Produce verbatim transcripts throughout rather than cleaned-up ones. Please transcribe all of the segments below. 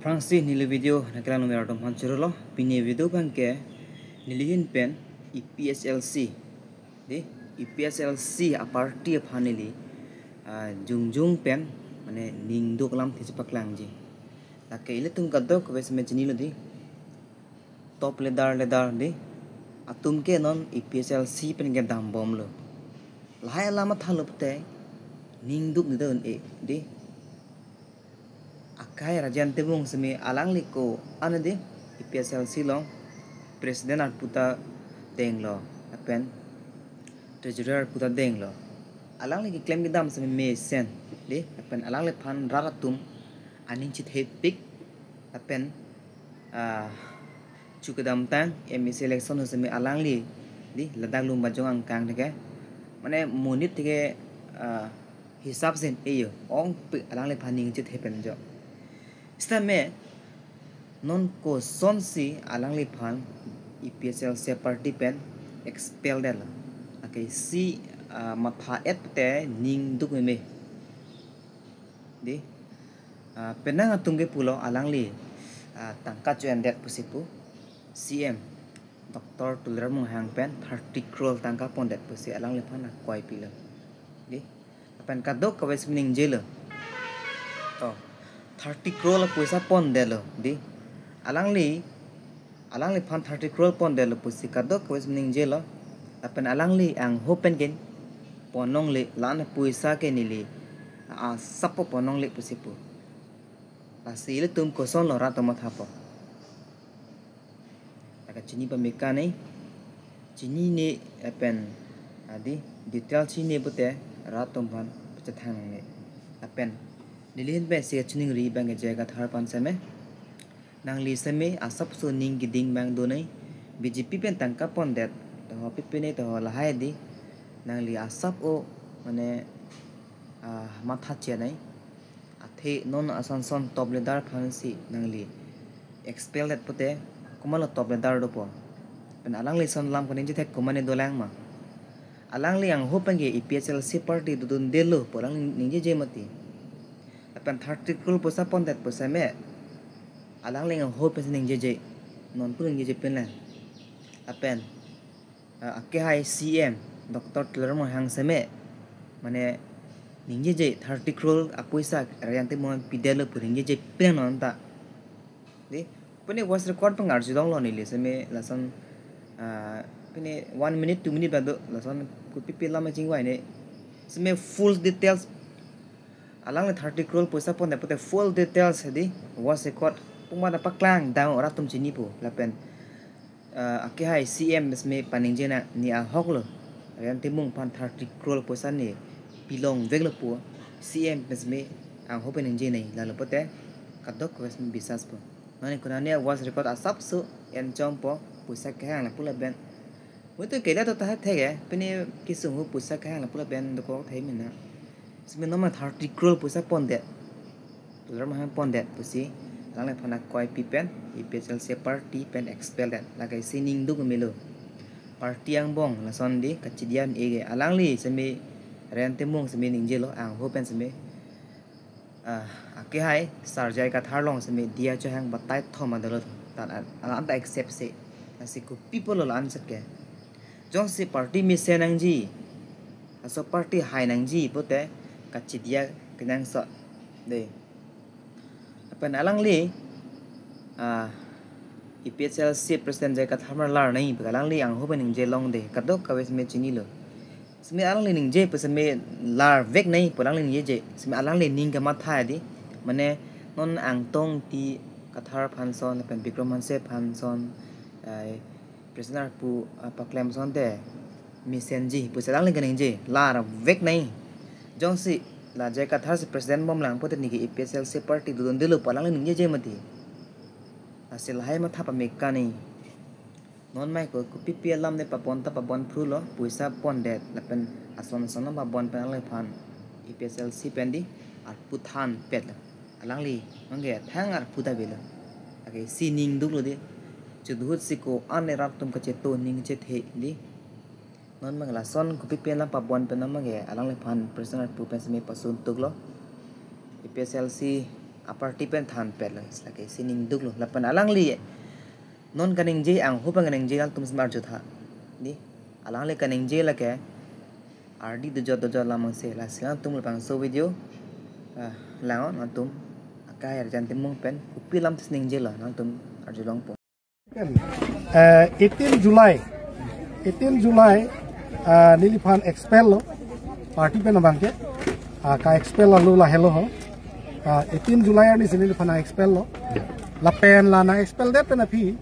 Aphrangsi neli video nangkelang numero atum aphan chorolo. Pini video abangke neli ahin pen A P H L C, dei, A P H L C a-party aphan neli, ah, jongjong pen, mane ning duk alamthe chepaklangji. Lake ilitum kadokave seme chinilo dei. Top leader leader dei, atum ke non A P H L C pen kedam bomlo. Lahai alam mathalo pute ning duk nidun e dei. Akai Rajen Timung seme alangli ko-an dei, A P H L C along president arpu ta denglo, lapen treasurer arpu ta denglo. Alangli keklem kedam seme mesen dei, lapen alangliphan rat atum aning chethepik, lapen, ah, chu kedamtang M A C election seme alangli dei ladak Lumbajong angkang theke, mane monit theke, ah, hisap sen eyo ongpik alangliphan ning chethe pen jo. Sitame non kosonsi alangliphan A P H L C a-party pen expel detlo? Lake isi, ah, matha et pute ning duk meme dei. Ah, penang atum ke pulo alangli, ah, tangka cho-endet pusi pu, C M Doctor Tuliram Ronghang pen thirty crore tangka pondet pusi alangliphan akoi pilo dei. Lapen kadokave seme ningjelo. To, thirty crore apoisa pondetlo dei. Alangli, alangliphan thirty crore pondetlo pusi kadokave seme ningjelo. Lapen alangli angho pen ken pon longle, la-an apoisa ke neli asap pon longle pusi pu. Lasi ilitum kosonlo rat atum mathapo? Lake chini pameka nei, chinine lapen dei, detail chinine pute rat atum aphan pachethang nangne. Lapen neli ahin pensi kachiningri abangke J I Kathar aphan seme, nangli seme asapso ning keding abang do nei. B J P pen tangka pondet toho, pipine toho lahai dei, nangli asap-o, mane, ah, matha che nei. Athe non ason ason top leader aphansi nangli expel det pute, komatlo top leader dopo? Pen alangli ason alam kaningje thek komatne dolang ma? Alangli angho pen ke A P H L C party dodundelo pu alangli ningjeje mati? Lapen thirty crore poisa pondet pusitame alangli angho pensi ningjeje, non pu ningjeje pinlang. Lapen, ah, akehai C M Doctor Tuliram Ronghang seme, mane, ningjeje thirty crore apoisa Rajen Timung pidetlo pu ningjeje pinlang non ta dei. Pine voice record pen arjulonglo neli seme lason, ah, pine one minute two minute bado lason kopipi alam chingvai ne, seme full details, alangli thirty crore poisa pondet pute full details dei, voice record puma ta paklang dang rat atum chinipo. Lapen, ah, akehai C M seme paningje nang, ne ahoklo, Rajen Timung aphan thirty crore poisa ne pilongveklo pu C M seme angho pen ningje nei, lalo pute kadokave seme bisas po. Nani konane voice record asapso enchompo, poisa kehang lapu lapen. Mutu kela to tahai theke, pine kesung hu poisa kehang lapu lapen dokok thai mina. Seme non ma thirty crore poisa pondet, Tuliram Ronghang pondet pusi alangliphan akoipi pen A P H L C party pen expel det. Lake isi ning duk melo. Party angbong lason dei kachedian ege, alangli seme Rajen Timung seme ningjelo, angho pen seme, ah, akehai Sir J I Kathar along seme diya chehang batai thom adolo, tan an, alam ta accept se. Lasi kopi pulo la-an set ke? Jongsi party mesen nangji, laso party hai nangji pute kachedia kenangsot dei. Lapen alangli, ah, A P H L C president J I Kathar lar nei pu alangli angho pen ningjelong dei, kadokave seme chinilo. Seme alangli ningje pu seme larvek nei pu alangli ningjeje, seme alangli ning kamatha dei. Mane non Angtong T Kathar aphanson lapen Bikram Hanse aphanson, ai, president arpu, ah, paklem asonte mesenji pusi alangli kaningje, larvek nei. Jongsi la J I Kathar si president bomlang pute neke A P H L C party dodundelo pu alangli ningjeje mati? Lasi lahai matha pameka nei. Non mai ko kopipi alam ne pabon ta pabon phrulo, poisa pondet lapen ason ason pabon pen alangliphan A P H L C pen dei arpu thanpetlo. Alangli mangke thang arpu ta avelo. Lake isi ning duklo dei. Chudhut si ko-an ne rat atum kacheto ning chethe dei. Non mang lason kopipi alam pabon pen non mangke alangliphan president arpu pen seme pasun tuklo. A P H L C a party pen thanpetlo, lake si ningduklo, lapen alangli non kaningje, angho pen kaningje, alangtum si arjutha. Di, alangli kaningje lake ardi dojot dojot alam angse, lasi alangtum labangso video, ah, lang-o, alangtum akai arjan timung pen kopi alam si ningjelo, alangtum arjulongpo. Eh, eighteen July, eighteen July, ah, neliphan expel lo, party pen abangke, ah, ka-expel lo lahelo ho. Ah, eighteen July arni si neliphan expel lo. Lapen la nang-expel det pen aphi,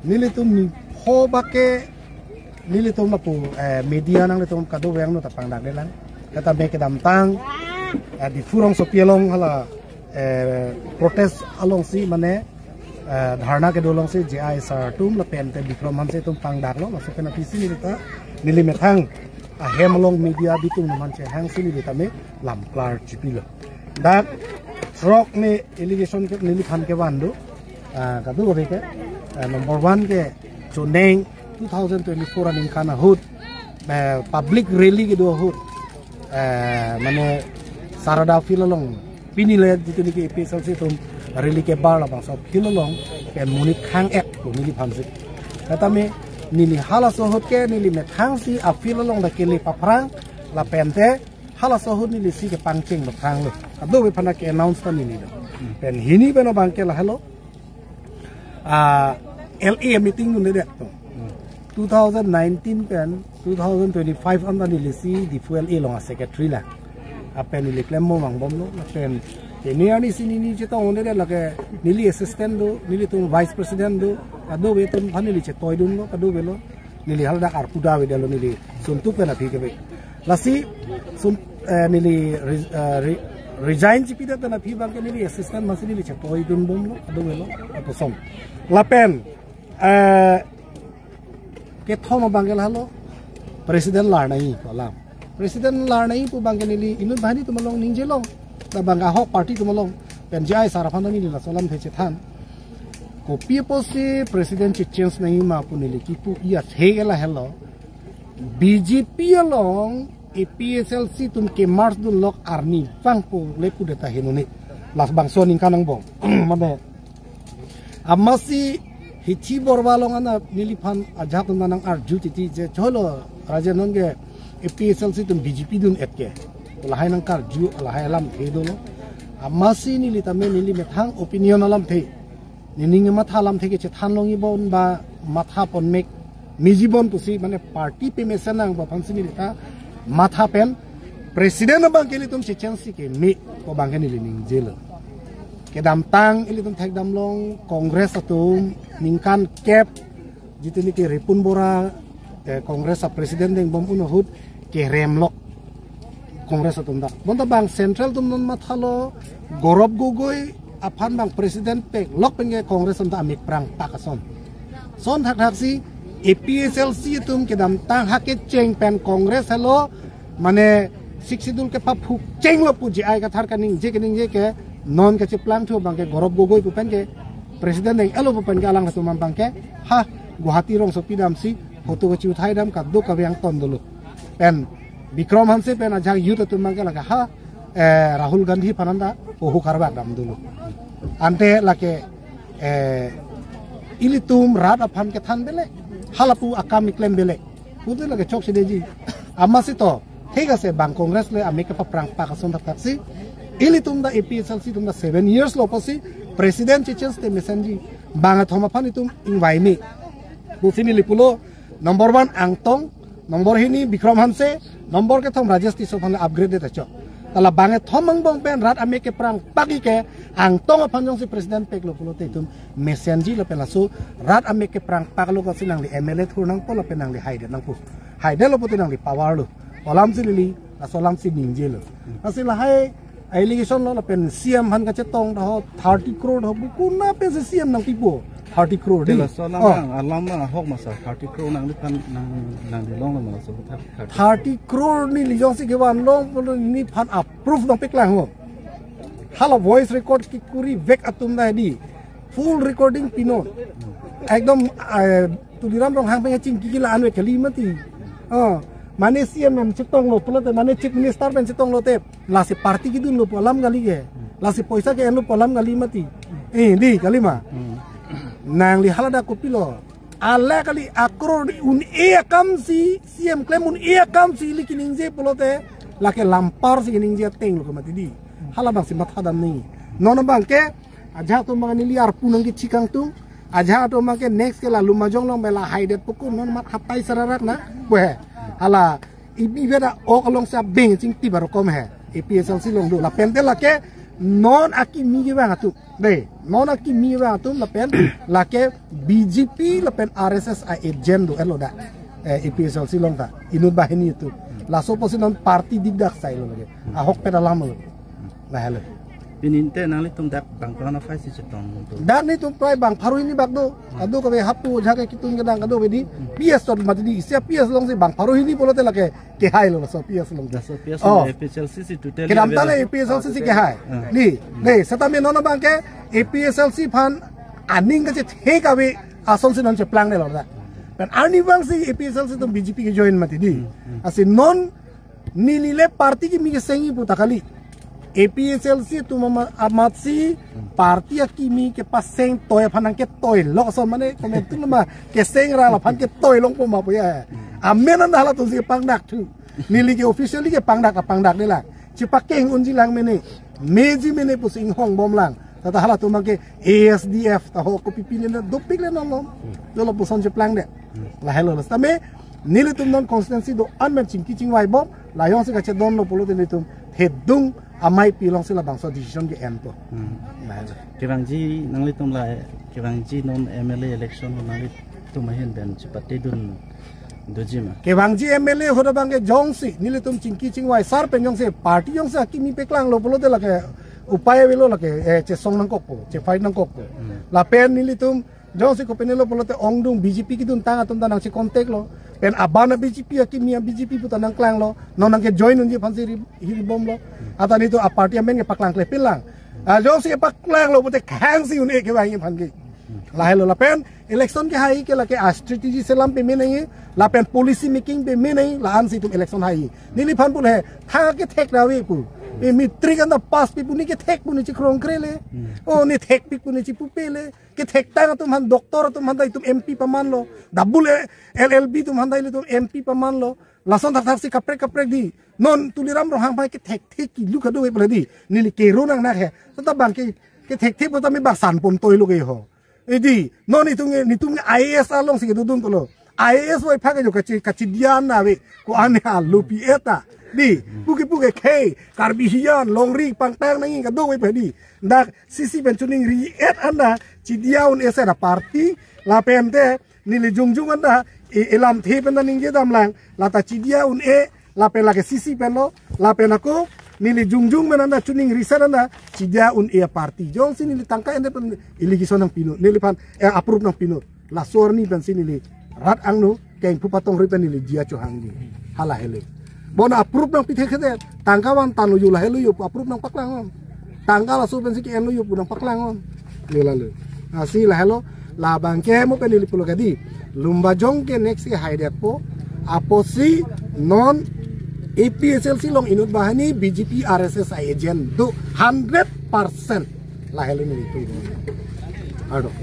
nelitum ni pho bak ke, nelitum lapu, eh, media nanglitum kadokave-ang no ta pangdakdelang. Kata me kedamtang, eh, Diphu rongsopi along hala, eh, protest alongsi mane, eh, dharna kedo alongsi J I sir atum lapen te Bikram Hanse atum pangdaklo, laso pen aphi si neli ta, neli methang ahem along media bitung atum aphan chehangsi neli ta me lam klar chipilo. Dak throk ne allegation ke neliphan kevan do. Ah, kadokave ke, ah, number one ke choneng two thousand twenty-four aningkan ahut, eh, public rally kedo ahut, eh, mane Sarada field along, pini le jitu niki A P H L C atum rally kebar labangso field along pen monit khang-et pu neliphan si. Kata me neli halaso ahut ke neli methang si a field along ta kele paphrang, lapen te halaso ahut neli si kepangcheng paphranglo. Kadokave aphan ke-announce ta neli do. Pen hini pen abangke lahelo, ah, L A meeting dunde det to. Two thousand nineteen pen two thousand twenty-five anta neli si Diphu L A along a-secretary lang. Lapen neli klem mo mangbomlo, lapen ini arni si neli chetongdunde det lake neli assistant do, nelitum vice president do, kadokave atum aphan neli chetoidunlo, kadokavelo. Neli haladak arpu davedetlo neli suntuk pen aphi kave. Lasi sun, eh, neli re-, eh, re-, resign chipidet pen aphi abangke neli assistant masi neli chetoidunbomlo, kadokavelo, lapuson. Lapen, eh, kethom abangke lahelo, President lar nangji pu alam. President lar nangji pu abangke neli inut banghini atum along ningjelo. Labang ahok party atum along. Pen J I sir aphan neli laso alamthe chethan. Kopi apotsi President che-change nangji ma pu neli kipu-i athe ke lahelo. B J P along A P H L C atum ke-merge dunlok arni vangpo le pudet ta henone. Labangso aningkan angbong. Mane, amatsi hithi borwa along ana neliphan ajahak atum nang arju titi je cholo Rajen non ke A P H L C atum B J P dun-et ke. Lahai nangkarju, lahai alamthe dolo. Amatsi neli tame neli methang opinion alamthe. Nening matha alamthe ke chethan longji bon ba matha ponmek meji bon pusi mane party pemesen nangpo aphansi neli ta matha pen President abangke ilitum che-change si keme pu abangke neli ningjelo. Kedamtang ilitum thekdamlong Congress atum ningkan kep jitu niki Ripun Bora, eh, Congress a-president dengbom un ahut keremlok Congress atum ta. Bonta bang central atum non mathalo, Gaurav Gogoi aphan bang president peklok pen ke Congress atum ta amik prangpak ason. Son thakthaksi A P H L C atum kedamtang ha kecheng pen Congress helo, mane Sixth Schedule kepaphuk chenglo pu J I Kathar kaningje kaningje ke non kacheplang thu abangke Gaurav Gogoi pu pen ke president deng-etlo pu pen ke alanglitum abangke ha Guwahati rongsopi damsi photo kachiuthai dam kadokave angton dolo. Pen Bikram Hanse pen ajahak youth atum abangke lake ha, eh, Rahul Gandhi aphan anta ohu karbak dam dolo. Ante lake, eh, ilitum rat aphan kethan belek, halapu akam keklem belek. Putin lake chokche deji. Amatsi to, thik ase bang Congress le amik kepaprangpak ason thakthaksi. Ilitum ta A P H L C atum ta seven years lo pusi president che-change te mesenji. Bangkethom aphan itum ingvai me pusi neli pulo. Number one Angtong, number hini Bikram Hanse, number kethom Rajesh Tisso aphan le upgrade det acho. Tala bangkethom angbong pen rat amik keprangpakji ke Angtong aphan jongsi president peklo pulote itum mesenji lapen laso rat amik keprangpaklo kosi nangli M L A thur nangpo lapen nangli haidet nangpo. Haidetlo pulote nangli power lo. Alamsi neli, laso alamsi ningjelo. Lasi lahai allegation lo lapen C M aphan kachetong ta ho thirty crore ho, bu kona pensi C M nangpipo thirty crore di. Tela so alam Oh. nang, alam nang ahok masa thirty crore nangliphan nang, nangli longlo ma laso thirty crore. Thirty crore neli jongsi kevan long pulo neliphan a-proof nangpeklang ho. Hala voice record kekuri vek atum ta di. Full recording pinon. Ekdom, eh, Tuliram Ronghang pen chingki kila anve kali mati. Oh, mane C M pen chetonglo pulote, mane Chief Minister pen chetonglote, lasi party kedunlo pu alam kali ke. Lasi poisa ke-enlo pu alam kali mati. Eh, dei, kali ma. Hmm. Nangli haladak kopilo? Ala kali akror un-e akam si, C M klem un-e akam si ili keningje pulote, lake lampar si keningje ateng lo ke mati dei. Halabang si mathadam nangji. Non abang ke, ajahak atum abang neli arpu nangkechikang tung. Ajahak atum abang ke next ke la Lumbajong along pen la haidetpo ko, non mat hatai sararak na. Weh, hala ibi beda ok along sa beng chingti barokom he. A P H L C along do. Lapen te lake non akimi kevang atum. Dei, non akimi kevang atum lapen lake B J P lapen R S S a-agent do-etlo dak. Eh, A P H L C along ta. Inut banghini atum. Laso apotsi non party dikdak sailo lake. Ahokpet alam lo. Lahelo. Pini te nanglitum dak bang ko-an aphai si chetong do? Dak nelitum prai bang pharo hini bak do. Kadokave hapu ajahak ketung kedang kadokave dei. P S tot mati dei. Isi P S along si bang pharo hini pulote lake kehailo laso P S along. Laso P S Oh. along A P H L C si totally Kedamtang available. A P H L C si kehai. Ah. Dei, dei, setame non abang ke A P H L C aphan aning kachethek ave asonsi non cheplangdetlo dak. Pen arnivang si A P H L C atum B J P kejoin mati dei. Hmm, hmm. Lasi non neli le party kimi kesengji pu ta kali. A P H L C atum ama-, amatsi party akimi kepaseng toi aphan nangketoi lo ason mane komantu ma keseng ra laphan ketoi longpo ma pu ya. Amen anda halatum si pangdak thu. Neli ke officially kepangdak, kepangdak de la. Chepakeng unji lang mene. Meji mene pusi inghongbom lang. Tata halatum abang ke A S D F ta ho kopi pile na dopik le non lom. Dolo puson cheplangdet. Lahelo lo. Setame nelitum non constituency do-an pen chingki chingvaibom. La jongsi kachedonlo pulote nelitum thedung amei pi alongsi labangso decision ke-enpo. Hmm. Lahelo. Kevangji nanglitum la, kevangji non M L A election nanglitum ahin pen chepatedun doji ma? Kevangji M L A ahut abang ke jongsi nelitum chingki chingvai sar pen jongsi party jongsi akimi paklanglo pulote lake upai avelo lake, eh, chesong nangkokpo, chefight nangkokpo. Hmm. Lapen nelitum jongsi kopi nelo pulote ongdung B J P keduntang atum ta nangche-contact lo. Pen abang a-B J P akimi a-B J P pu ta nangklanglo. Non nangkejoin unji aphansi ri-, hiribomlo. Ata nelitum a-party amen kepaklang klepin lang. Ah, jongsi kepaklanglo pulote khang si un-e kevangji aphan ke. Lahelo lapen election kehai ke lake a-strategy selam pame nangji, lapen policy making pame nangji, la-an si itum election hai. Neliphan pulo he, tha kethek ra ave pu. E matric anta pass pi pu ne kethek pu ne chekrongkre le. Hmm. Oh, ne thekpik pu ne chepupe le. Kethektang atum aphan, doctor atum aphan ta itum M P pamanlo. Double L L B atum aphan ta ilitum M P pamanlo. Lason thakthak si kaprek kaprek dei. Non Tuliram Ronghang aphan kethekthe kilu kadokave pule dei. Neli kero nangnak he. Tata abang ke, kethekthe pu tame bangsan pon toilo ke ho. Edi, non itum nge, nelitum nge I A S alongsi kedodun tolo. I A S wai phak jo kachi, kachidian na ave. Ko-an alo pi-et ta. Dei, puke puke khei, Karbi hijan, longri, pangtang nangji kadokave pule dei. Dak C C pen choningri-et anta, chidia un-e seta party, lapen te, neli jongjong anta, e, elamthe pen ta ningje damlang, lata chidia un-e, lapen lake C C penlo, lapen ako, neli jongjong pen anta choningri seta anta, chidia un-e a-party. Jongsi neli tangka ende pen, ili kison nangpinon, neliphan, eh, approve nangpinon. Laso arni pensi neli, rat angno, kengpu patong ri pen neli dia chohangji. Hala helo. Bon approve nangpi thekthedet, tangka van tanglo jo lahelo jo, approve nangpaklangnon. Tangka laso pensi ke-enlo jo pu nangpaklangnon. Neli lahelo. Lasi lahelo, labang ke mo pen neli pulo ke dei. Lumbajong ke next ke haidetpo. Apotsi non A P H L C along inut banghini B J P R S S a-agent do hundred percent. Lahelo neli pu. Ado.